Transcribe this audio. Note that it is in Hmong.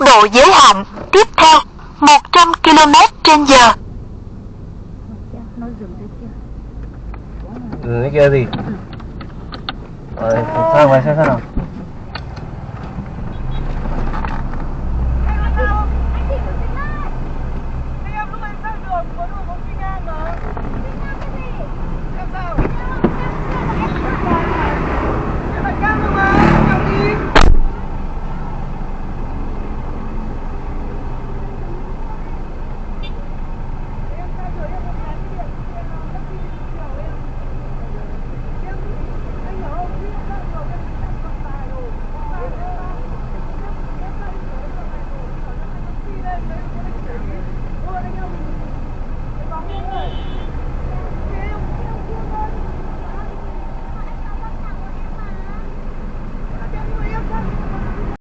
Tốc độ giới hạn tiếp theo một trăm ki lô mét trên giờ. Cái gì? Ờ, sao ngoài sao sao nào?